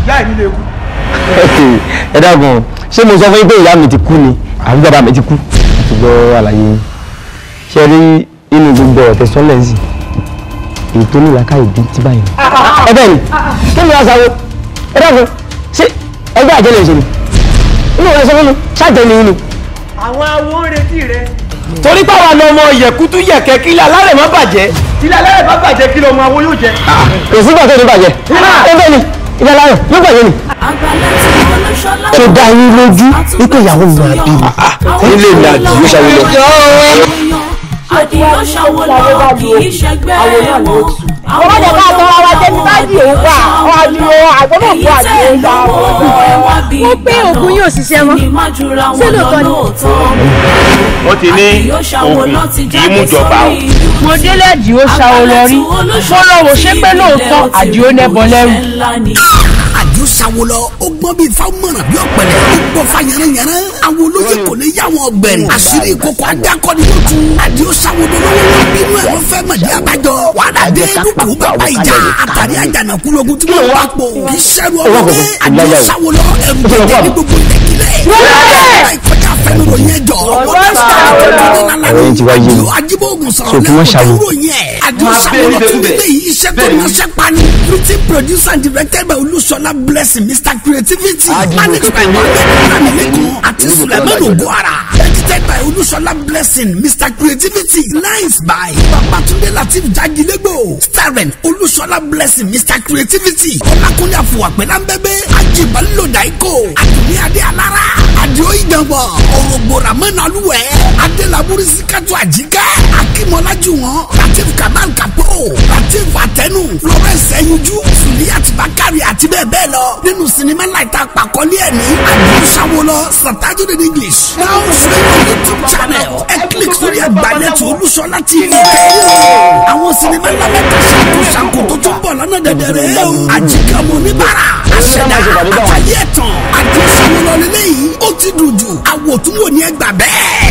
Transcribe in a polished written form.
Ìyá ẹ̀ nílé kú. Ẹ dákun, ṣé mo sọ fún yín pé ìyá mi ti kú ni àbí bàbá mi ti kú? Ti gbọ́ àlàyé yín. Ṣé rí inú gbogbo ọ̀tẹ̀ sọ́lẹ̀nsì èyí tó ní làákàyè bí ti báyìí? Ẹ bẹ́ẹ̀ ni, kí ni wàá sáwọ́? Ẹ dákun, ṣé ẹgbẹ́ àjẹ́ lè ṣe ni? Inú ìwé sọ fún mi, ṣáàjẹ́ ni yín ni. Àwọn awo ń retí rẹ. Torí báwa ni ọmọ yẹ̀kútú yẹ̀kẹ́ kí ilé alárẹ̀ má bàjẹ́. Ilé alárẹ̀ má bàjẹ́ kí lọmọ awo yóò jẹ. Kò sígbà tó ní bàjẹ́. Ẹ bẹ́ẹ̀ ni, ilé alárẹ̀ yóò bàjẹ́ ni. Tó dá yín lójú wípé ìyàwó mi máa bí mi. Nílé mi Àdìó ṣàwó lọ. Àdìó ṣàwó lọ kì í ṣẹgbẹ́ wọn. Àwọn ọmọdé ká tọrọ wa jẹ́ ní báyìí òun wà Àdìó àgbọ̀nà fún Àdìó ń gbà. Wọ́n pé ògùn yóò ṣiṣẹ́ mọ́. Ṣé lóòótọ́ ni? Wọ́n ti ní ògùn kì í mú jọba o. Mo délé Àdìó ṣàwó lọ rí. Mo lọ wò ṣé pé lóòótọ́ Àdìó nẹ́bọ lẹ́rù. Àdìó ṣàwó lọ, ó gbọ́n bíi fáwọn bí ọ̀pẹ̀lẹ̀, ó gbọ́ fa yẹrẹyẹrẹ. Àwọn olóyè kò lè yá wọn ọgbẹ̀rì. Àṣírí ìkókó adákọ́ ni yóò tú. Àdìó ṣàwó lọ́wọ́ wọn bínú ẹ̀ wọ́n fẹ́ mọ̀dí abájọ. Wàhálà dé dúkùú bàbá ìjà. Àtàrí àjànàkú lógun tí wọ́n bá pò. Kì í ṣẹ́rù ọmọdé. Àdìó ṣàwó lọ ẹrù jẹjẹ ní gbogbo ilẹ̀kílẹ̀. Ìkọjá fẹnuròyìn ẹjọ́. Ọ̀rọ̀ yẹn ti wá yé mi. Ajíbógun sọ̀rọ̀ So kí wọ́n ṣàwò. Àdìó ṣàwó lọ tún nílé yìí iṣẹ́ tó náṣẹ́ pani. Written, produced and directed by Olúṣọlá Blessing, Mr. Creativity. Managed by Mohammed Ọlámilékan àti Sulaiman Oguara. Edited by Olúṣọlá Blessing, Mr. Creativity. Lines by Babatunde Lateef Jagilegbo. Starring Olúṣọlá Blessing, Mr. Creativity. Ọlákúnlé Àfùwàpẹ́ Lámbẹ́bẹ́. Ajiballo Daiko. Àdùnní Adé Alára. Àdìó Ìjàngbọ̀n. Òrògbò Ramon Alúwẹ̀. Adélabúrí Síkátù Àjíkẹ́. Akímọ́lájúwọ̀n. Lateef Kamal Kapo. Lateef Atẹnu. Florence Ẹyinjú. Suliyat Bakari àti bẹ́ẹ̀ bẹ́ẹ̀ lọ. Nínú sinimá láìta àpàkọ́lé ẹ̀ ní Àdìó Ṣàwó lọ, subtitled in English. Now stream on YouTube channel. Ẹ click sórí àgbàlẹ̀tò Olúṣọlá TV. Àwọn sinimá ńlá mẹ́ta ṣàkó ṣàkó tó tún bọ̀ lọ́nà dẹ̀dẹ̀rẹ̀ o. Àjíkẹ́ ọmọ oníbàárà. Àṣẹ̀dá àtàyé ẹ̀tàn. Àdìó Ṣàwó lọ lélẹ́yìí. Ó ti dùn jù. Àwòtúnwò ni ẹ gbà bẹ́ẹ̀.